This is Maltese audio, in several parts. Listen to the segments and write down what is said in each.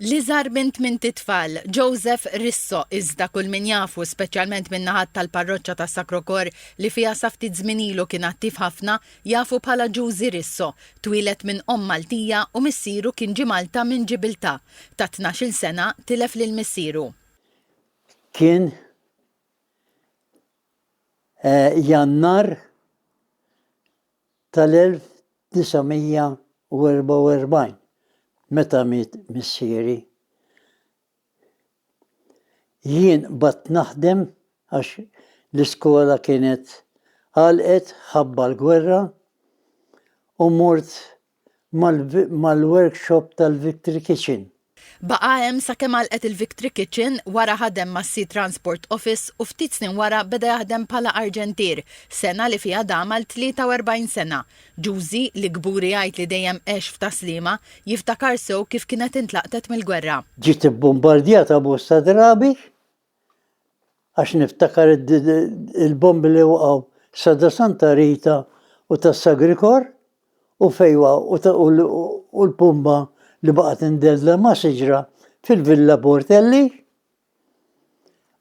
L-iżgħar minn tmint itfal, Joseph Risso, iżda kull min jafu, speċjalment min-naħat tal-parroċċa tas-Sacro Cor li fiha sa ftit żmien ilu kien attiv ħafna, jafu bħala Ġużi Risso. Twieled minn omm Maltija u missieru kien ġie Malta minn Ġibiltà. Ta' tnax-il sena tilef lil missieru. Kien Jannar tal-1944 meta miet missieri. Jien qbadt naħdem għax l-iskola kienet għalqet ħabba l-gwerra u mort mal-workshop tal-Victory Kitchen. Baqa' hemm sakemm għalqet il-Victory Kitchen, wara ħadem mas-Sea Transport Office u ftit snin wara beda jaħdem bħala arġentier, sengħa li fiha dam għal 43 sena. Ġużi, li kburi jgħid li dejjem għex f'Tas-Sliema, jiftakar sew kif kienet intlaqtet mill-gwerra. Ġiet ibbumbardjata bosta drabi Għax niftakar il-bombi li waqgħu sa da Santa Rita u tas-Sagrikor u fejn waqgħu u l-pumba li baqgħet imdendla ma' siġra fil-Villa Portelli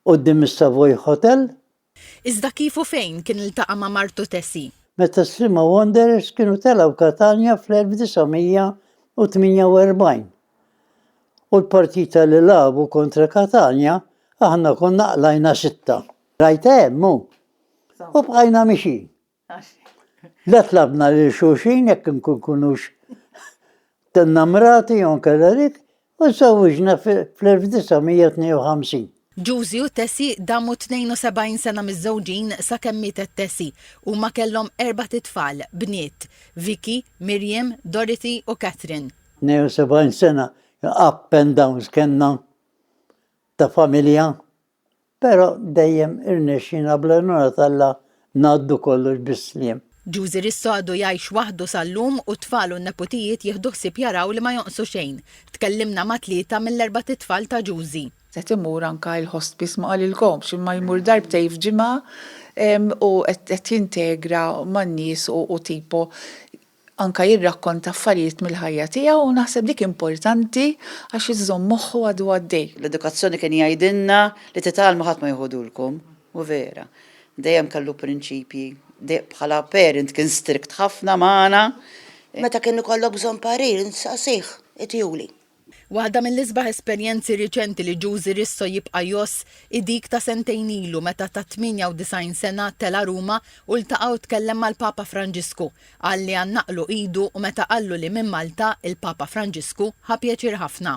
quddiem is-Savoy Hotel. Iżda kif u fejn kien iltaqa' ma' martu Tessie? Meta Sliema Wanderers kienu telgħu Katanja fl-1948. U l-partita li lagħbu kontra Katanja aħna konna qlajna sitta. Rajtha hemm hu. U bqajna mixin. La tlabna lil xulxin jekk nkunux tennamrati jew nkella dik, u żżewwiġna fl-1952. Ġużi u Tessie damu 72 sena miżżewġin sakemm mietet Tessie. Huma kellhom erbat itfal, bniet, Vicky, Miriam, Dorothy u Catherine. 72 sena up and downs kellna ta' familja, però dejjem irnexxielna bl-għajnuna t'Alla ngħaddu kollox bis-sliem. Ġużi Risso għadu jgħix waħdu sal-lum u t-tfal u n-neputijiet jieħdu ħsieb jaraw li ma jonqsu xejn. Tkellimna ma' tlieta mill-erbat itfal ta' Ġużi. Qed imur anke l-hospice ma qalilkomx imma jmur darbtejn f'ġimgħa u qed jintegra man-nies u tipo anke jirrakkonta affarijiet mill-ħajja tiegħu u naħseb dik importanti għax iżżomm moħħu għadu għaddej. L-edukazzjoni kien jgħidilna li titgħallmu ħadd ma joħodulkom. U vera. Dejjem kellu prinċipji. Bħala parent kien strict ħafna magħna. Meta kien ikollok bżonn parir insaqsih, itihuli. Waħda mill-isbaħ esperjenzi riċenti li Ġużi Risso jibqa' jgħożż hi dik ta' sentejn ilu meta ta' 98 sena tela' Ruma u ltaqa' u tkellem mal-Papa Franġisku. Qal li għannaqlu idu u meta qallu li minn Malta, il-Papa Franġisku ħa pjaċir ħafna.